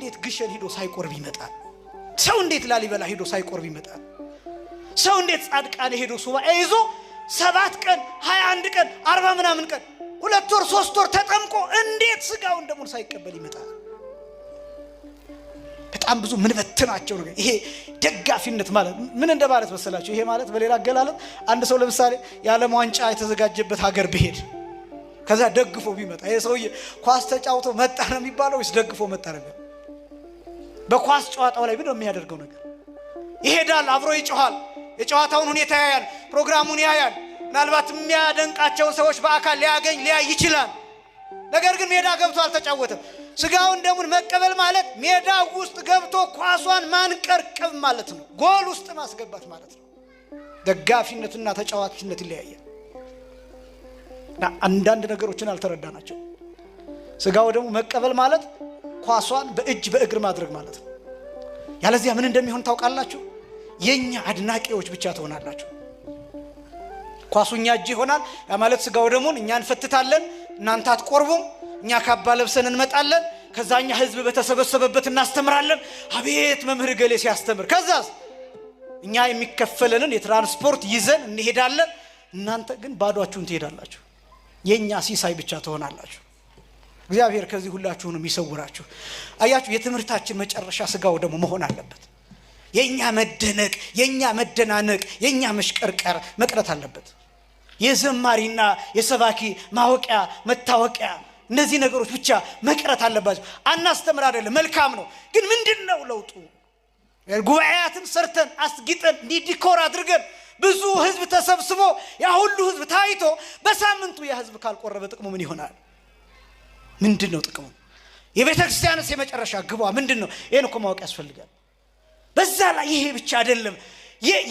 እንዴት ግሸን ሂዶ ሳይቆርብ ይመጣል? ሰው እንዴት ላሊበላ ሂዶ ሳይቆርብ ይመጣል? ሰው እንዴት ጻድቃኔ ሄዶ ሱባኤ ይዞ 7 ቀን፣ 21 ቀን፣ 40 ምናምን ቀን፣ 2 ወር፣ 3 ወር ተጠምቆ እንዴት ስጋውን ደሙን ሳይቀበል ይመጣል? በጣም ብዙ ምን በትናቸው ነገር። ይሄ ደጋፊነት ማለት ምን እንደማለት መሰላችሁ? ይሄ ማለት በሌላ አገላለጽ አንድ ሰው ለምሳሌ የዓለም ዋንጫ የተዘጋጀበት ሀገር ቢሄድ፣ ከዛ ደግፎ ቢመጣ፣ ይሄ ሰውዬ ኳስ ተጫውቶ መጣ ነው የሚባለው ወይስ ደግፎ መጣ ነው የሚባለው? በኳስ ጨዋታው ላይ ምንድነው የሚያደርገው ነገር? ይሄዳል፣ አብሮ ይጮሃል፣ የጨዋታውን ሁኔታ ያያል፣ ፕሮግራሙን ያያል። ምናልባት የሚያደንቃቸውን ሰዎች በአካል ሊያገኝ ሊያይ ይችላል። ነገር ግን ሜዳ ገብቶ አልተጫወተም። ስጋውን ደሙን መቀበል ማለት ሜዳ ውስጥ ገብቶ ኳሷን ማንቀርቀብ ማለት ነው። ጎል ውስጥ ማስገባት ማለት ነው። ደጋፊነትና ተጫዋችነት ይለያያል። እና አንዳንድ ነገሮችን አልተረዳናቸው። ስጋው ደሙ መቀበል ማለት ኳሷን በእጅ በእግር ማድረግ ማለት ነው። ያለዚያ ምን እንደሚሆን ታውቃላችሁ? የኛ አድናቂዎች ብቻ ትሆናላችሁ። ኳሱ እኛ እጅ ይሆናል። ያ ማለት ስጋው ደሙን እኛ እንፈትታለን፣ እናንተ አትቆርቡም። እኛ ካባ ለብሰን እንመጣለን። ከዛ እኛ ህዝብ በተሰበሰበበት እናስተምራለን። አቤት መምህር ገሌ ሲያስተምር። ከዛስ እኛ የሚከፈለንን የትራንስፖርት ይዘን እንሄዳለን። እናንተ ግን ባዷችሁን ትሄዳላችሁ። የኛ ሲሳይ ብቻ ትሆናላችሁ። እግዚአብሔር ከዚህ ሁላችሁንም ይሰውራችሁ። አያችሁ፣ የትምህርታችን መጨረሻ ስጋው ደሙ መሆን አለበት። የኛ መደነቅ፣ የኛ መደናነቅ፣ የኛ መሽቀርቀር መቅረት አለበት። የዘማሪና የሰባኪ ማወቂያ መታወቂያ እነዚህ ነገሮች ብቻ መቅረት አለባቸው። አናስተምር አይደለም፣ መልካም ነው። ግን ምንድነው ለውጡ? ጉባኤያትን ሰርተን አስጊጠን እንዲህ decor አድርገን ብዙ ህዝብ ተሰብስቦ ያ ሁሉ ህዝብ ታይቶ በሳምንቱ ያ ህዝብ ካልቆረበ ጥቅሙ ምን ይሆናል? ምንድነው ጥቅሙ? የቤተ ክርስቲያንስ የመጨረሻ ግቧ ምንድነው? ይሄን እኮ ማወቅ ያስፈልጋል። በዛ ላይ ይሄ ብቻ አይደለም፣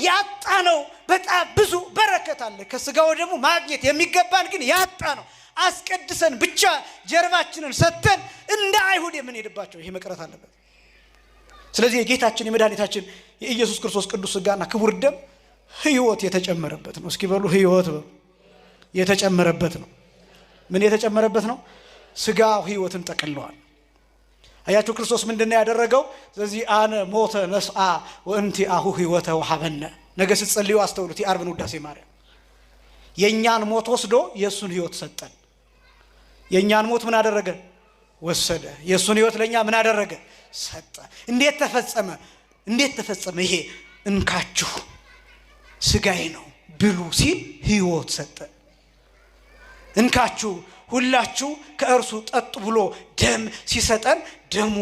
ያጣነው በጣም ብዙ በረከት አለ። ከስጋው ደግሞ ማግኘት የሚገባን ግን ያጣነው አስቀድሰን ብቻ ጀርባችንን ሰጥተን እንደ አይሁድ የምንሄድባቸው ይሄ መቅረት አለበት። ስለዚህ የጌታችን የመድኃኒታችን የኢየሱስ ክርስቶስ ቅዱስ ስጋና ክቡር ደም ህይወት የተጨመረበት ነው። እስኪ በሉ ህይወት በሉ። የተጨመረበት ነው። ምን የተጨመረበት ነው? ስጋው ህይወትን ጠቅልሏል። አያችሁ ክርስቶስ ምንድነው ያደረገው? ስለዚህ አነ ሞተ ነስአ ወእንቲ አሁ ህይወተ ወሀበነ። ነገ ስትጸልዩ አስተውሉት። የዓርብን ውዳሴ ማርያም የኛን ሞት ወስዶ የሱን ህይወት ሰጠን። የኛን ሞት ምን አደረገ? ወሰደ። የሱን ህይወት ለኛ ምን አደረገ? ሰጠ። እንዴት ተፈጸመ? እንዴት ተፈጸመ? ይሄ እንካችሁ ስጋዬ ነው ብሉ ሲል ህይወት ሰጠ። እንካችሁ ሁላችሁ ከእርሱ ጠጡ ብሎ ደም ሲሰጠን ደሙ